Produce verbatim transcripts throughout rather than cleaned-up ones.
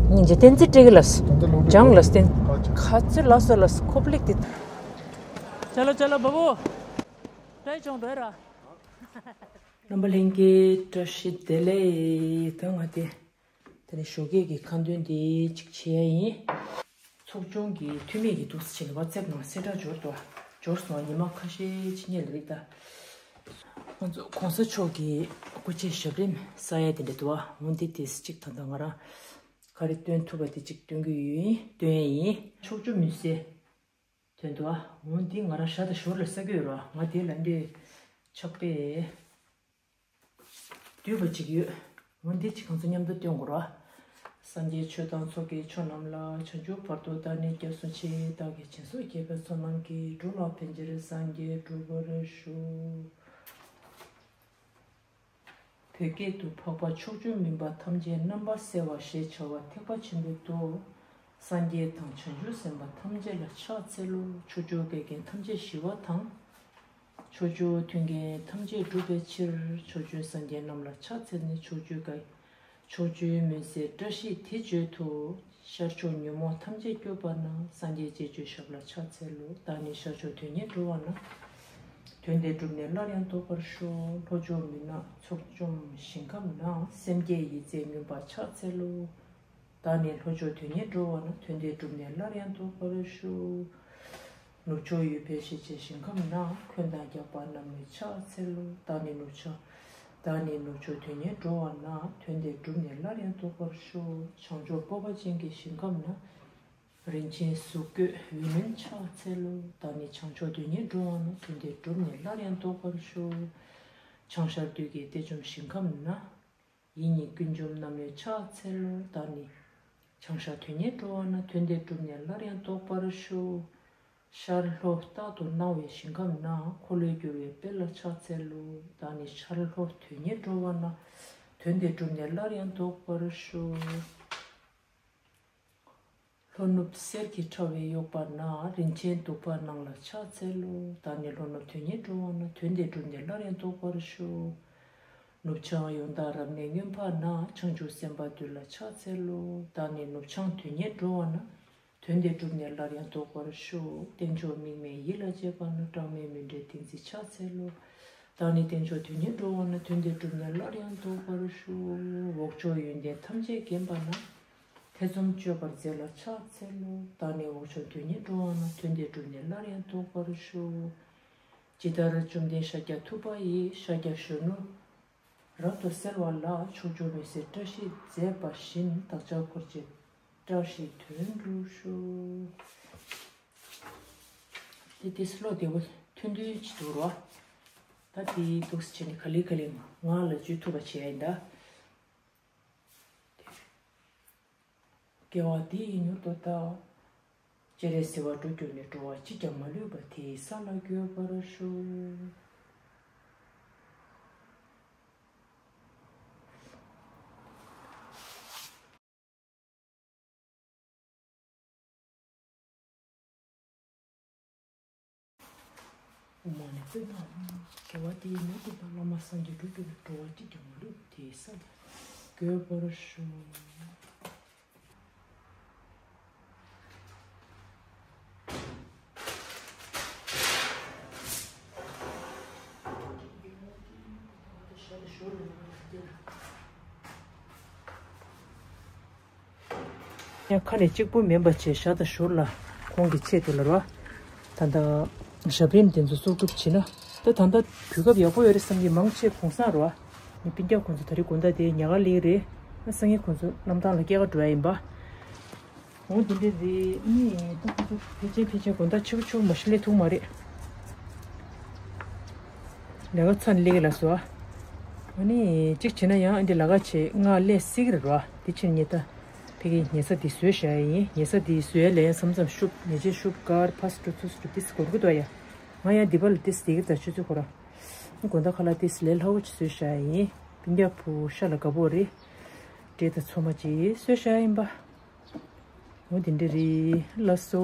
སྙིང་རྗེ་བསྟན་འཛིན་སྤྲེལ་གྱི་ལགས། འཇང་ལགས་བསྟན། ཁ་ཚོད་ལགས་སོ་ལགས་ཁོབ་ལིག་དེ། ཅ་ལོ་ཅ་ལོ་བ་བུ། བཀྲ་ཤིས་ཆོས་འགྲོ་ར། རྣམ་པ་ལྷན་རྒྱས་བཀྲ་ཤིས་བདེ་ལེགས། ད་ང་དེ། དེ་ནས་ཞོགས་ཀས་ཀྱི་ཁ་འདོན་དེ་གཅིག་བྱེད་ཡ་ཡིན། ཚོགས་ཆུང་གི་འཐུས་མི་གི་འདུག་སེ་བྱས་ནས་ཝ་ཙེབ་ནང་གསལ་བསྒྲགས་འབྱོར་འདུག་འབྱོར་སོང་། ཉི་མ་ཁ་ཤས་ཅིག་སྔོན་ལ་རེད་ད། ང་ཚོ་གོང་ས་མཆོག་གི་སྐུ་ཕྱྭའི་ཞབས་རིམ་གསན་ཡ་དེ་འདྲ་འདུག་འོ་འདི་དེ་གཅིག་ད་ལྟ་ང་རང་ག་རེ་སྟོན་ཐུབ་པ་དེ་གཅིག་སྟོན་གྱི་ཡོད། སྟོན་ཡ་ཡིན། ཕྱོགས་བཅུ་མུན་སེལ། དོན་དུ་ཨ། འོ་འདི་ང་རང་ཞག་དང་ཞོར་ལ་ས་རྒྱུས་རོ། ང་དེ་ལ་འདི་ཕྱག་དཔེ་བསྡུས་པ་ཅིག་ཡོད། འོ་འདི་ཅིག་ང་ཚོ་མཉམ་དུ་སྟོན་དགོས་རོ། སངས་རྒྱས་ཆོས་དང་ཚོགས་ཀྱི་མཆོག་རྣམས་ལ། བྱང་ཆུབ་བར་དུ་བདག་ནི་སྐྱབས་སུ་མཆི། བདག་གིས་སྦྱིན་སོགས་བགྱིས་པའི་ཚོགས་རྣམས་ཀྱིས། འགྲོ་ལ་ཕན་ཕྱིར་སངས་རྒྱས་འགྲུབ་པར་ཤོག་བོད་སྐད་དུ། འཕགས་པ་ཕྱོགས་བཅུའི་མུན་པ་ཐམས་ཅད་རྣམ་པར་སེལ་བ་ཞེས་བྱ་བ་ཐེག་པ་ཆེན་པོའི་མདོ། སངས་རྒྱས་དང་བྱང་ཆུབ་སེམས་དཔའ་ཐམས་ཅད་ལ་ཕྱག་འཚལ་ལོ། ཕྱོགས་བཅུའི་འགལ་རྐྱེན་ཐམས་ཅད་ཞི་བ་དང་། ཕྱོགས་བཅུའི་མཐུན་རྐྱེན་ཐམས་ཅད་འགྲུབ་པའི་ཕྱིར། ཕྱོགས་བཅུའི་སངས་རྒྱས་རྣམས་ལ་ཕྱག་འཚལ་ནས། ཕྱོགས་བཅུའི་འགལ། ཕྱོགས་བཅུའི་མུན་སེལ་བཀྲ་ཤིས་དེ་བརྗོད་དུ། ཤར་ཕྱོགས་ཉོན་མོངས་ཐམས་ཅད་སྐྱོབ་པ་ན། སངས་རྒྱས་སྤྱན་བཅོས་ཞབས་ལ་ཕྱག་འཚལ་ལོ། བདག་ནི་ཤར་ཕྱོགས་དོན་གཉེར་འགྲོ་བ་ན། དོན་དེ་བསྒྲུབས་ནས་སླར་ཡང་ལྡོག་པར་ཤོག་ལྷོ་ཕྱོགས་མུན་ནག་ཚོགས་འཇོམས་ཞིང་ཁམས་ན། སེམས་བསྐྱེད་ཡིད་བརྩེ་མངོན་པར་ཕྱག་འཚལ་ལོ། བདག་ནི་ལྷོ་ཕྱོགས་དོན་གཉེར་འགྲོ་བ་ན། དོན་དེ་བསྒྲུབས་ནས་སླར་ཡང་ལྡོག་པར་ཤོག་ནུབ་ཕྱོགས་ཡུལ་ཕལ་ཞིང་ཆེ་ཞིང་ཁམས་ན། འཁོན་དང་རྒྱགས་པ་རྣམས་ནི་ཕྱག་འཚལ་ལོ། བདག་ནི་ནུབ་ཕྱོགས། བདག་ནི་ནུབ་ཕྱོགས་དོན་གཉེར་འགྲོ་བ་ན། དོན་དེ་བསྒྲུབས་ནས་སླར་ཡང་ལྡོག་པར་ཤོག་བྱང་ཕྱོགས་སྤོབས་པ་ཅན་གྱི་ཞིང་ཁམས་ན། རིན་ཆེན་གཟུགས་བཀོད་འོད་རློན་ཕྱག་འཚལ་ལོ། བདག་ནི་བྱང་ཕྱོགས་དོན་གཉེར་འགྲོ་བ་ན། དོན་དེ་བསྒྲུབས་ནས་སླར་ཡང་ལྡོག་པར་ཤོག་བྱང་ཤར་དུས་ཀྱི་གཏེར་འཇོམས་ཞིང་ཁམས་ན། ཡིད་གཉིས་ཀུན་འཇོམས་རྣམས་ནི་ཕྱག་འཚལ་ལོ། བདག་ནི་བྱང་ཤར་དོན་གཉེར་འགྲོ་བ་ན། དོན་དེ་བསྒྲུབས་ནས་སླར་ཡང་ལྡོག་པར་ཤོག་ཤར་ལྷོ་རྟག་ཏུ་སྣང་བའི་ཞིང་ཁམས་ན། འཁོར་ལོས་སྒྱུར་བའི་དཔལ་ལ་ཕྱག་འཚལ་ལོ། བདག་ནི་ཤར་ལྷོ་དོན་གཉེར་འགྲོ་བ་ན། དོན་དེ་བསྒྲུབས་ནས་སླར་ཡང་ལྡོག་པར་ཤོག་ལྷོ་ནུབ་གསེར་གྱི་ཕྲ་བས་གཡོགས་པ་ན། རིན་ཆེན་གདུགས་པ་ནང་ལ་ཕྱག་འཚལ་ལོ། བདག་ནི་ལྷོ་ནུབ་དོན་གཉེར་འགྲོ་བ་ན། དོན་དེ་བསྒྲུབས་ནས་སླར་ཡང་ལྡོག་པར་ཤོག་ནུབ་བྱང་ཡང་དག་རབ་གནས་མངོན་འཕགས་ན། བྱང་ཆུབ་སེམས་དཔའ་འདུས་ལ་ཕྱག་འཚལ་ལོ། བདག་ནི་ནུབ་བྱང་དོན་གཉེར་འགྲོ་བ་ན། དོན་དེ་བསྒྲུབས་ནས་སླར་ཡང་ལྡོག་པར་ཤོག་སྟེང་ཕྱོགས་དམིགས་མེད་ཡིད་ལ་བྱེད་པ་ན། གྲངས་མེད་མུན་བྲལ་ཏིང་འཛིན་ཕྱག་འཚལ་ལོ། བདག་ནི་སྟེང་ཕྱོགས་དོན་གཉེར་འགྲོ་བ་ན། དོན་དེ་བསྒྲུབས་ནས་སླར་ཡང་ལྡོག་པར་ཤོག་འོག་ཕྱོགས་ཡོན་ཏན་ཐམས་ཅད་མཁྱེན་པ་ན། ཐེ་ཚོམ་གཅོད་པར་མཛད་ལ་ཕྱག་འཚལ་ལོ། བདག་ནི་འོག་ཕྱོགས་དོན་གཉེར་འགྲོ་བ་ན། དོན་དེ་བསྒྲུབས་ནས་སླར་ཡང་ལྡོག་པར་ཤོག་ཇི་ལྟར་བཅོམ་ལྡན་ཤཱཀྱ་ཐུབ་པ་ཡིས། ཤཱཀྱ་གཞོན་ནུ་རབ་ཏུ་གསལ་བ་ལ། ཕྱོགས་བཅུ་མུན་སེལ་བཀྲ་ཤིས་མཛད་པ་བཞིན། བདག་ཅག་འཁོར་བཅས་བཀྲ་ཤིས་དོན་འགྲུབ་ཤོག་དེ་དེ་སློབ་བདེ་བོ་ཐུང་ཐུང་ཅིག་འདུག་རོ། ད་དེ་འདུག་སེ་བྱས་ནས་ག་ལེ་ག་ལེ་ངག་ལ་འཇུ་ཐུབ་པ་བྱས་ཡིན་ད། དགེ་བ་འདི་ཡིས་མྱུར་དུ་བདག་སྤྱན་རས་གཟིགས་དབང་འགྲུབ་གྱུར་ནས། འགྲོ་བ་གཅིག་ཀྱང་མ་ལུས་པ། དེ་ཡི་ས་ལ་འགོད་པར་ཤོག་ཨོཾ་མ་ཎི་པདྨ་ཧཱུྃ། དགེ་བ་འདི་ཡིས་མྱུར་དུ་བདག་བླ་མ་སངས་རྒྱས་འགྲུབ་གྱུར་ནས། འགྲོ་བ་གཅིག་ཀྱང་མ་ལུས་པ། དེ་ཡི་ས་ལ་འགོད་པར་ཤོག་ཡང་ཁ་ནས་གཅིག་པུ་མིན་པ་བྱས་ཞག་དང་ཞོར་ལ་ཁོང་གི་ཆེད་དུ་ལ་རོ། ད་ལྟ་ཞབས་རིམ་དེ་ཚོ་གསོག་སྒྲུབ་བྱེད་ན་ད་ད་ལྟ་དུས་སྐབས་ཡག་པོ་ཡོད་རེད་བསམ་གྱི། མང་ཆེ་གུང་སེང་རོ། ནི་སྤུན་ཀྱག་ཁོང་ཚོ་ད་རེས་དགོང་དག་དེ་ཉལ་ཁ་སླེབས་རེད། སང་ཉིན་ཁོང་ཚོ་གནམ་ཐང་ལ་སྐྱེལ་ག་འགྲོ་ཡ་ཡིན་པ། འོ་དེ་འདྲ་རེད། ནི་ད་ཁོང་ཚོ་ཕལ་ཆེར་ཕལ་ཆེར་དགོང་དག་ཕྱི་པོ་ཕྱི་པོ་མ་ཤི་སླེབས་ཐུབ་མ་རེད། ལས་ཀ་ཚར་ནས་སླེབས་ཀྱི་ལགས་སོ། ཨ་ནི་གཅིག་བྱས་ན་ཡང་འདི་ལས་ཀ་བྱེད་སྔ་སླེབས་སྲིད་ཀྱི་རེད་རོ། དེ་ཕྱིར་ངས་ད་ཕ་གིའི་ཉལ་ས་འདི་བཟོས་བཞག་ཡ་ཡིན། ཉལ་ས་འདི་བཟོས་ཡ་ལས་ཡང་མཚམས་མཚམས་ཤུབས་ཉལ་ཆས་ཤུབས་དཀར་ཕ་སི་ཀྲུ་ཚུ་སི་ཀྲུ་ཏིས་གོར་གི་འདུག་ཡ། ང་ཡང་འདི་པ་ལ་ཏིས་བསྡད་ཀྱི་རེད་ད་ཆུ་ཚོད་ཁོ་ར། དགོང་དག་ཁ་ལག་ཏིས་ལས་སླ་བོ་ཅིག་བཟོས་བཞག་ཡ་ཡིན། སྤུན་ཀྱག་བུ་ཤ་ལ་དགའ་པོ་རེད། འབྲས་དང་ཚོད་མ་ཅིག་བཟོས་བཞག་ཡ་ཡིན་པ། འོ་དེ་འདྲ་རེད་ལགས་སོ།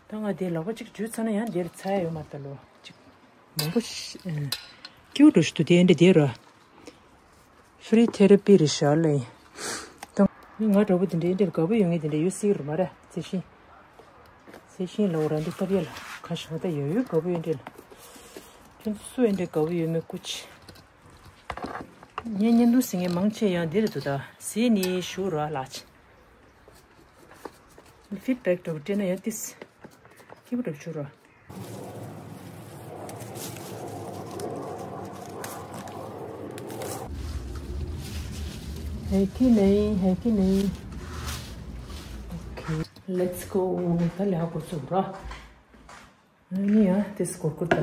ད་ང་དེ་ལག་པ་གཅིག་འཇུས་ཚར་ན་ཡང་འདིར་ཚར་ཡ་ཡོད་མ་རེད་ད་ལོ། གཅིག་མང་པོ་ཞིག་ཨ། སྐྱིད་པོ་འདྲ་ཞིག་འདུག་དེ་འདྲ་དེ་ར། ཕི་རི་ཐེ་ར་པི་རེད་ཤག་ལེ། ད་ ང་འདྲ་པོ་དེ་འདྲའི་འདྲ་དགའ་པོ་ཡོད་ངེས་དེ་འདྲ་ཡོད་སྲིད་རུ་མ་རེད། རྩི་ཤིང་། རྩི་ཤིང་ལ་འོ་ར་འདི་ཐབ་ཡ་ལ་ཁ་ཤ་ད་ཡོད་ཡོད་དགའ་པོ་ཡོད་འདྲ་ལ། ཁྱོད་ཚོ་སུ་ཡོད་འདྲ་དགའ་པོ་ཡོད་མེད་སྐུ་ཅི། ངས་བརྙན་ཐུང་ཟིན་ངས་མང་ཆེ་ཡང་འདི་རེད་འདུག་ད་ཟིན་ནི་ཞུ་ར་ལགས། ཕིད་བེག་འགྲོ་སྤྲད་ན་ཡང་ཏིས། སྐྱིད་པོ་འགྲོ་ཞུ་ར། ཧེ་ཁི་ནེ་ཧེ་ཁི་ནེ། Okay, let's go. ད་ལས་ཧ་གོ་ཚུགས་ར། ཨ་ནི་ཡ་ཏིས་གོར་གོར་ད།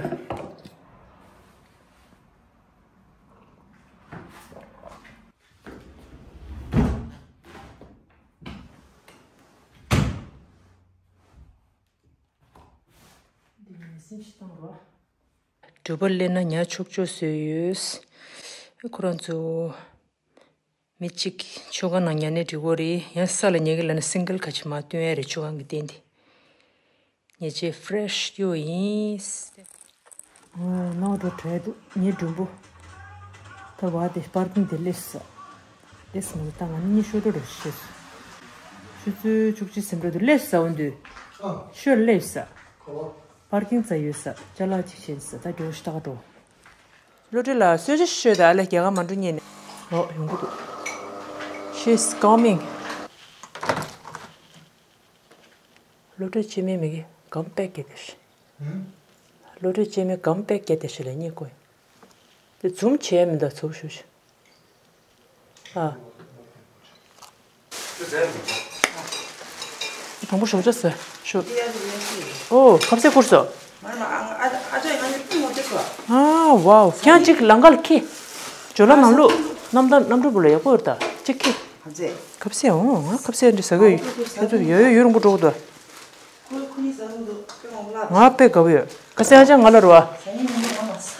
འདི་ནས་སེམས་ཤིག་བཏང་རོགས། སྒྲུབ་པ་སླེབས་ན་ཉ་ཆོག་ཆོག་བཟོས་ཡོད། ཁོ་རང་ཚོ་མི་གཅིག་མཆོད་ཁང་ནང་ཉལ་ནས་འགྲིག་གོ་རེད། ཡང་ས་ལ་ཉལ་གི་ལབ་ན་སིང་གལ་ཁ་ཆེ་མ་སྟོན་ཡ་རེད། མཆོད་ཁང་གི་སྟེང་དེ་ཉལ་ཆས་ཕ་རེ་ཤི་སྐྱོ་ཡིན། ཨོ་ནོ་འགྲོ་བྲལ་འདུག་ངའི་མགྲོན་པོ། ད་བ་དེ་པར་ཀིང་དེ་སླེབས་ས། སླེབས་མ་ད་ང་གཉིས་ཤོད་འགྲོ་རོགས་ཤེས། ཆུ་ཚོད་བཅུ་གཅིག་ཟིན་འགྲོ་འདུག་སླེབས་ས་འོན་དུས། ཤོད་སླེབས་ས། པར་ཀིང་རྩ་ཡོད་ས་ཅ་ལག་ཅིག་བྱས་ས་ད་འགྲོ་ཤི་ད་ག་འགྲོ། བློ་གྲོས་ལ་གསོལ་ཇ་ཞིག་ཤོད་དང་ཨ་ལས་རྒྱལ་ཁ་མ་འགྲོ་ཉེ་ནས། ཨོ་ཡོང་གི་འདུག She's coming. བློ་གྲོས་སྐྱེས་མའི་མི་གི་གམ་པད་སྐྱེས་དེ་ཤི། བློ་གྲོས་སྐྱེས་མའི་གམ་པད་སྐྱེས་དེ་ཤི་ལ་རྙེད་དགོས། དེ་འཛུམ་བྱས་མི་འདུག་ཚུབ་ཤུ་ཤི། ཨ། དང་པོ་ཞོགས་ཇ་ཟེར་ཞུ། ཨོ་ཁབ་སེ་བསྐུར་སོ། ཨ་ཝའོ་ཁྱང་གཅིག་ལང་ཀ་ལ་ཁི། ཇོ་ལ་ནང་ལུག་གནམ་ཐང་གནམ་གྲུ་བུ་ལ་ཡག་པོ་ཡོད་ད་གཅིག་ཁི། ཁབ་སེ་འོང་ང་ཁབ་སེ་འདི་ཟ་གི་ཡོད་ཁྱེད་ཚོ་ཡོད་ཡོད་ཡོད་རིང་པོ་འགྲོ་གི་འདུག་ང་དཔེ་དགའ་པོ་ཡོད། ཁ་སང་ཨ་ཅག་ང་ལ་རུ་བ།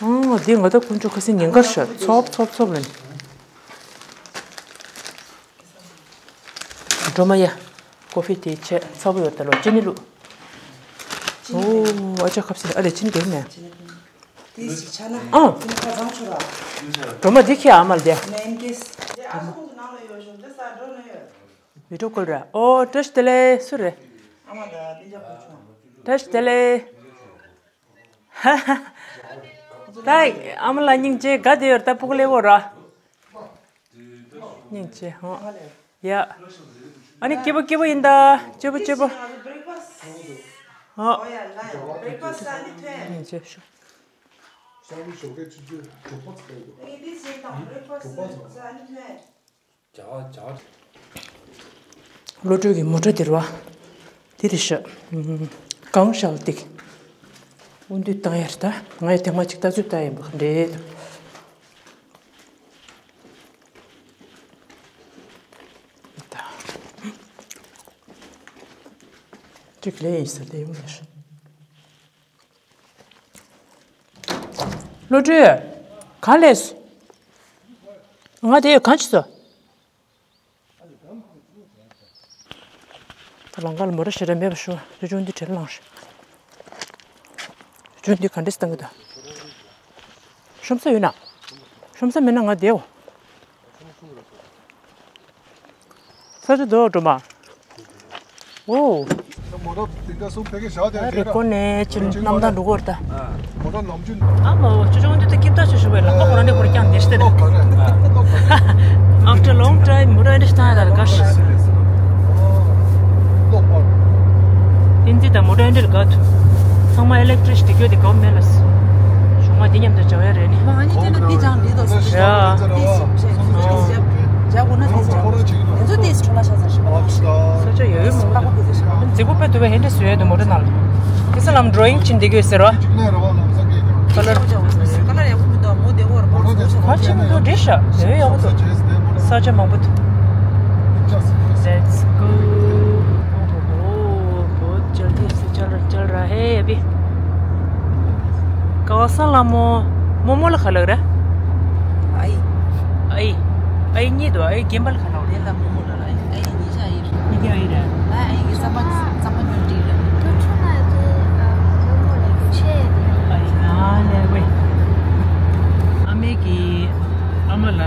ཨང་འདི་ང་ད་དཀོན་མཆོག་ཁ་སང་ཉིན་དཀར་ཤ་ཚོབ་ཚོབ་ཚོབ་ལ་ནི། སྒྲོལ་མ་ཡ། ཀོ་ཧྥི་དེ་ཆེ་ཚ་པོ་ཡོད་ད་ལོ་ཅི་ནི་བླུག་ཨོ་ཨ་ཅག་ཁ་སང་ཨ་ལས་ཅི་ནི་དེ་ནས། ཨང་། སྒྲོལ་མ་འདི་ཁྱེད་ཨ་མ་ལ་དེ། བི་ཌིའོ་ཀོལ་ར། ཨོ་བཀྲ་ཤིས་བདེ་ལེགས་སུ་རེད། བཀྲ་ཤིས་བདེ་ལེགས། ཧ་ཧ། ད་ཨ་མ་ལ་སྙིང་རྗེ་དགའ་བདེ་ཡོད་ད་སྤུ་གུ་ལེ་བོ་ར། སྙིང་རྗེ་ཧོ། ཡ། ཨ་ནི་སྐྱིད་པོ་སྐྱིད་པོ་ཡིན་ད་སྐྱིད་པོ་སྐྱིད་པོ། ཧོ། སྙིང་རྗེ་ཤོ། བློ་གྲོས་ཀྱི་མོ་ཊ་དེ་རེད་བ། དེ་རེད་ཤག་གང་ཤག་ལ་ཏིག་འོ་འདུས་བཏང་ཡ་རེད་ད། ང་ཡི་ཐེངས་མ་གཅིག་ལྟ་ཚུལ་ལྟ་ཡིན་པ་ག་འདྲེད། ད་གཅིག་ལས་ཡིན་ས་ལས་ཡོང་ཡ་ཤག་བློ་གྲོས། གང་ལས་སོ། ང་དེ་ཡོད་གང་བྱེད་སོ། ད་ལང་ཀ་ལ་མོ་ར་ཞེ་དྲག་མེད་པ་ཤོ་རི་ཅུང་འདི་བྲེལ་ལངས་ཤོ། རི་ཅུང་འདི་ག་འདྲས་སྟང་གི་ད། ཤོམ་ས་ཡོད་ན། ཤོམ་ས་མེད་ན་ང་དེའོ། ས་ཆ་རྡོ་སྒྲོལ་མ། ཨོ། མོ་ཊ་དེ་འདྲ་སུ་ཕ་གི་བཞག་ཨ་རེ་ཀོ་ནས་ཅི་གནམ་ཐང་འགྲོ་གོ་ར་ད། མོ་ཊ་ནམ་རྒྱུན། ཨ་མ་འོ་ཅོ་ཅོ་འདི་ད་ཀིབ་ད་ཆུ་ཞུ་བའི་ལག་པ་ཁོ་རང་འདི་ཁོ་ར་ཀྱང་ནས་ཤི་ཏེ། After a long time མོ་ཊ་འདི་ཤི་ཐང་ཡ་ད་ག་ཤི། དེ་འདི་ད་མོ་ཊ་འདི་ལ་ག་ཐུ། ཚང་མ་ཨི་ལེག་ཊི་རི་སི་ཊི་གྱོད་དེ་གོ་མེད་ལ། ཞོགས་མ་དེ་མཉམ་དུ་བྱ་བ་རེད་ནི། ཨ་ནི་དེ་ན་དེ་ཅང་འདི་དོ་སུ་ཡ། དེ་ཞིབ་ཞིབ་ཞིབ་ཞིབ་ཞིབ་བྱ་དགོས་ན་དེ་ཅང་དེ་ཚོ་དེ་སུ་ལ་ཤ་ཚ་ཞིབ་པ་ཞིབ་ས་ཆ་ཡོད་ཡོད་མོ་ཊ་ནང་ལ། རྫིག་པོ་དཔེ་དུ་བའི་ཧེ་འདྲ་བཟོས་ཡོད་དུ་མོ་ཊ་ནང་ལ། དེ་ས་ལམ་ཌོ་རོ་ཡིང་ཅིག་འདི་གོས་ཟེར་བ། ཀ་ལར། ཀ་ལར་ཡག་པོ་མི་འདུག་མོ་དེ་གོ་ར་པོ་ཁ་ཆེ་མི་འདུག་འདྲེ་ཤ་ཡོད་ཡག་པོ་འདུག་ས་ཆ་མང་པོ་འདུག Let's go. ཨོ་ཧོ་ཧོ། བོད་ཅལ་ཏི་སི་ཅལ་ར་ཅལ་ར་ཧེ་ཡ་བི། ག་བ་སང་ལ་མོ་མོ་མོ་ལ་ཁ་ལག་ར། ཨའི། ཨའི། ཨའི་གཉིས་འདུག་ཨའི་རྒན་པ་ལ་ཁ་ལག་ར། དེ་ལ་མོ་མོ་ལ་ར་ཨའི་གཉིས་ཆ་ཨའི་ར། གཉིས་ཀ་ཨའི་ར། ཨའི་གི་ས་པ་ས་པ་ཉོ་འདི་ར། དུ་ཁྲུ་ན་དེ་མོ་མོ་ལ་ཆེ། ཨའི་ཨ་ལེ་ཝེ། ཨ་མའི་གི་ཨ་མ་ལ་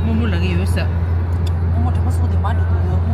མོ་མོ་ལ་གི་ཡོད་ས། མོ་མོ་དྲི་མ་སོགས་དེ་མ་འགྲོ་གི་ཡོད།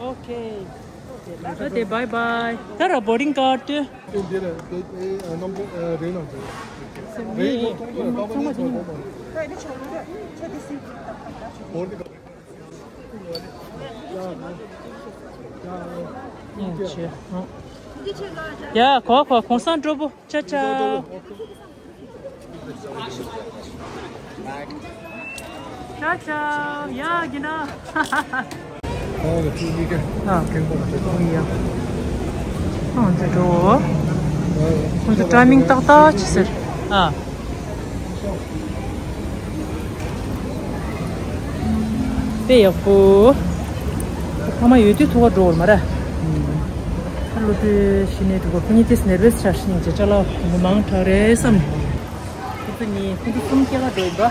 Okay. Okay, bye bye. ད་ར་boarding card དུ། འདི་ལ་དེ་ཨེ་ཨ་རྣམ་པ་ཨ་རེད་ན་འདི། མི་མི་མང་ཚང་མ་འདི་ནི། ཡ་གོ་གོ་གོང་སང་འགྲོ་པོ། ཅའོ་ཅའོ། ཅའོ་ཅའོ། ཡ་གི་ན། ཨོ་ལ་ཅི་ཡི་གེ། ཨ། ཁེང་པོ་མ་ཅོ། ཡ། ཨང་ཅི་འགྲོ། ཁོང་ཚོ་timing ཏག་ཏག་ཅི་ཟེར། ཨ། དཔེ་ཡག་པོ། ཕ་མ་ཡོད་དུས་ཐུག་ག་འགྲོ་བར་མ་ར། ཨ་ལོ་དུས་ཤི་ནས་འགྲོ་ག་ཕུ་ཉི་ཏིས་ནེར་བེས་ཆགས་ཤིང་ཅེ་ཅ་ལ་མང་དྲགས་རེད་བསམ། ཁོ་ཚོ་གཉིས་ཁོ་ཚོ་གསུམ་སྐྱེ་ག་འགྲོ་ཡིན་པ།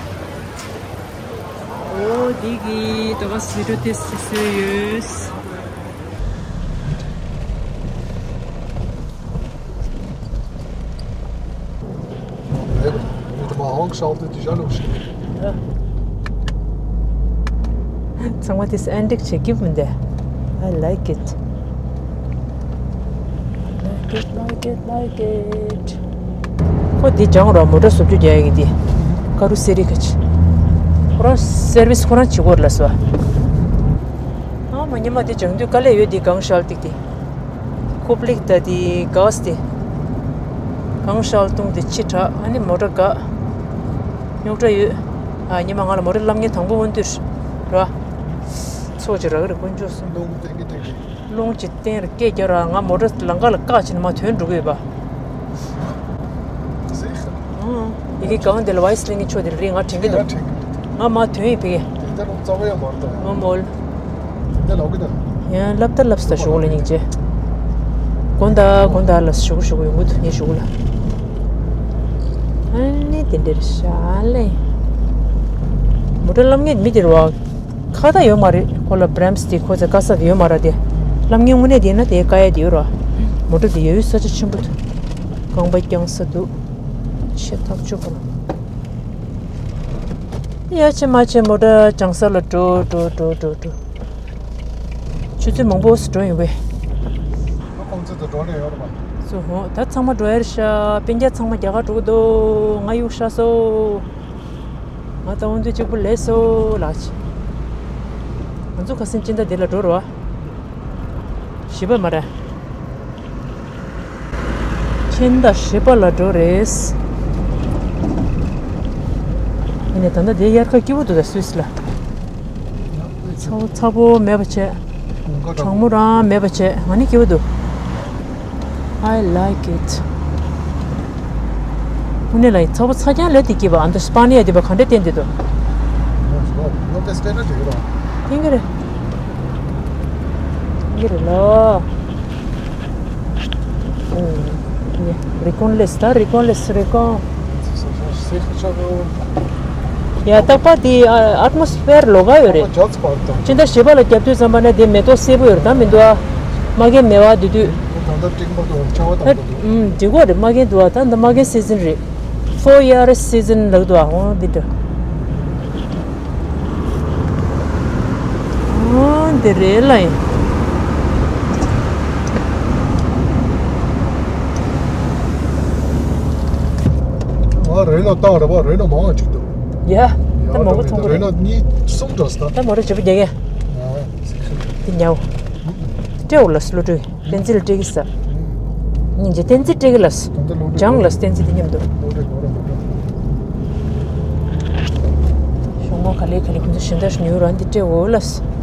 ཨོ་འདི་གི་ད་ག་སི་ཏོ་ཏིས་སི་སི་ཡོད། Mit dem Hang schaltet die Jalousien. ཚང་མ་དེ་ཨན་ཏིག་བྱེད་ཀྱི་མི་འདུག I like it. Like it, like it, like it. ཁོ་འདི་སྦྱང་རོགས་མོ་ཊ་བཟོ་རྒྱུ་རྒྱག་ཡག་གི་འདི། ཀ་རུ་སེ་རི་ཁ་ཆེ། ཁོ་རང་སེར་བིས་ཁོ་རང་བྱེད་དགོས་ལ་སོ། ཨ་མ་ཉི་མ་འདི་སྦྱང་དུས་དཀའ་ལས་ཡོད་འདི་གང་ཤར་ཏིག་འདི། ཁོབ་ལིག་ད་དེ་གས་དེ། གང་ཤར་བཏུང་དེ་ཕྱི་དྲགས་ཨ་ནི་མོ་ཊ་འགག་རྙོག་དྲ་ཡོད། ཨ་ཉི་མ་ང་ལ་མོ་ཊ་བསླབ་མཁན་དང་པོ་འོན་དུས་ར། ཚོགས་ཀྱི་ར་གི་རེ་དཀོན་མཆོག་གསུམ། རླུང་གི་སྟེང་གི་སྟེང་གི། རླུང་གི་སྟེང་ར་སྐད་རྒྱག་ར་ང་མོ་ཊ་ལམ་ཁ་ལ་བཀག་ཕྱིན་ནས་མར་ཐོན་འགྲོ་གི་ཡོད་པ། ཡི་གེ་གང་དེ་ལ་ཝའི་སི་ལིང་གི་ཕྱོགས་དེ་ལ་རེད་ང་དྲན་གི་འདུག་ང་མ་ཐོན་ཡིན་ཕ་གི། དེ་ལྟར་རྩ་བ་ཡང་མ་རེད་དོ། ང་མོལ། དེ་ལྟར་ལོག་གི་དང་། ཡང་སླབ་ད་སླབ་ས་ཞུ་གོ་ལ་སྙིང་རྗེ། དགོན་ད་དགོན་ད་ལ་ཞུ་གོ་ཞུ་གོ་ཡོང་གི་འདུག་ངས་ཞུ་གོ་ལ། ཨ་ནི་དེ་འདྲར་ཤ་ལེ། མོ་ཊ་སླབ་མཁན་མི་དེ་རེད་བ། ཁ་ད་ཡོད་མ་རེད་ཁོ་ལ་བྲེམས་དེ་ཁོ་ཚ་དཀའ་ས་དེ་ཡོད་མ་རེད་དེ། སླབ་མཁན་དངོས་གནས་དེ་ན་དེ་དཀའ་ཡ་དེ་ཡོད་རེད་བ། མོ་ཊ་དེ་ཡོད་ས་ཆ་ཆེན་པོ་འདུག་རྐང་པ་བརྐྱང་ས་འདུག་ཆེ་ཐག་ཆོད་པ། ཡ་ཆེ་མ་ཆེ་མོ་ཊ་སྦྱང་ས་ལ་འགྲོ་འགྲོ་འགྲོ་འགྲོ་འགྲོ། ཆུ་ཚོད་མང་པོ་སུ་འགྲོ་ཡོང་བས། ཁོང་ཚོ་དང་འགྲོ་ནས་ཡོད་རེད་པ། སུ་ཧོ་ད་ཚང་མ་འགྲོ་ཡར་ཤ་སྤུན་ཀྱག་ཚང་མ་རྒྱ་གར་འགྲོ་གི་འདུག་ང་གཡུག་ཤ་སོ། ང་ད་འོན་ཏེ་གཅིག་པུ་ལས་སོ་ལགས་ཆེ། ང་ཚོ་ཁ་སང་སྤྱི་ཟླ་འདི་ལ་འགྲོ་རོགས། བཞི་པ་མ་རེད། ཕྱི་ཟླ་བཞི་པ་ལ་འགྲོ་རེད། ཡིན་ནའི་ད་ལྟ་དེ་དབྱར་ཁ་སྐྱིད་པོ་འདུག་ད་སུད་སི་ལ། ཚ་བོ་ཚ་བོ་མེད་པ་བྱས། གྲང་མོ་རང་མེད་པ་བྱས། ང་ནི་སྐྱིད་པོ་འདུག I like it. དངོས་གནས་ལ་ཚ་པོ་ཚ་རྐྱང་ལས་དེ་སྐྱིད་པ། ཨ་འདི་སི་པ་ནི་ཡ་དེ་པ་ག་འདྲ་བསྟན་དེ་འདུག་ལོ་ཏེ་སྤེ་ར་རེད་རོ། ཐེང་གི་རེད། ཐེང་གི་རེད་ལོ། རི་ཀོན་ལེས་ད་རི་ཀོན་ལེས་རི་ཀོན། ཡ་རྟག་པར་དེ་ཨ་ཨེ་ཊི་མོ་སི་ཕི་ཡར་ལོག་ག་ཡོད་རེད། སྤྱི་ཟླ་བཞི་པ་ལ་རྒྱབ་དུས་ཙམ་པ་ནས་དེ་མེ་ཏོག་སེར་པོ་ཡོད་རེད། ད་མི་འདུག་ཨ། མ་གན་མེད་པ་དེ་དུས། ད་ལྟ་སྤྲིན་པ་དང་ཆར་པ་དང་པོ་འདུག་ཨུམ་འགྲིག་གོ་རེད། མ་གན་འདུག་ཨ། ད་འདི་མ་གན་སི་ཛིན་རེད། ཕོ་ཡར་སི་ཛིན་ལབ་འདུག་ཨ། འོ་འདི་འདྲ། འོ་འདི་རེད་ལ་ཡིན། ཨ་རེ་ནོ་བཏང་རེད་པ། རེ་ནོ་མང་བ་ཅིག་འདུག་ཡ། ད་མང་པོ་མཐོང་གི་རེད། རེ་ནོ་གཉིས་གསུམ་འགྲོ་སྲིད་ད། ད་མ་རེད་བྱེད་པོ་རྒྱག་གས། འདི་ཉའོ། སྤྲེའུ་ལ་སློབ་གྲྭའི། བསྟན་འཛིན་ལ་སྤྲད་ཀྱི་ས། སྙིང་རྗེ་བསྟན་འཛིན་སྤྲད་ཀྱི་ལ་ས། ད་ལྟ་སློབ་གྲྭའི་ལྗང་ལ་ས། བསྟན་འཛིན་དེ་མཉམ་དུ། སློབ་གྲྭའི་སློབ་གྲྭ་སློབ་གྲྭ། ཞོགས་མ་ག་ལེ་ག་ལེ་ཁོང་ཚོ་གཞན་དག་ཉོས་རང་འདི་སྤྲད་འོ་ལ་ས།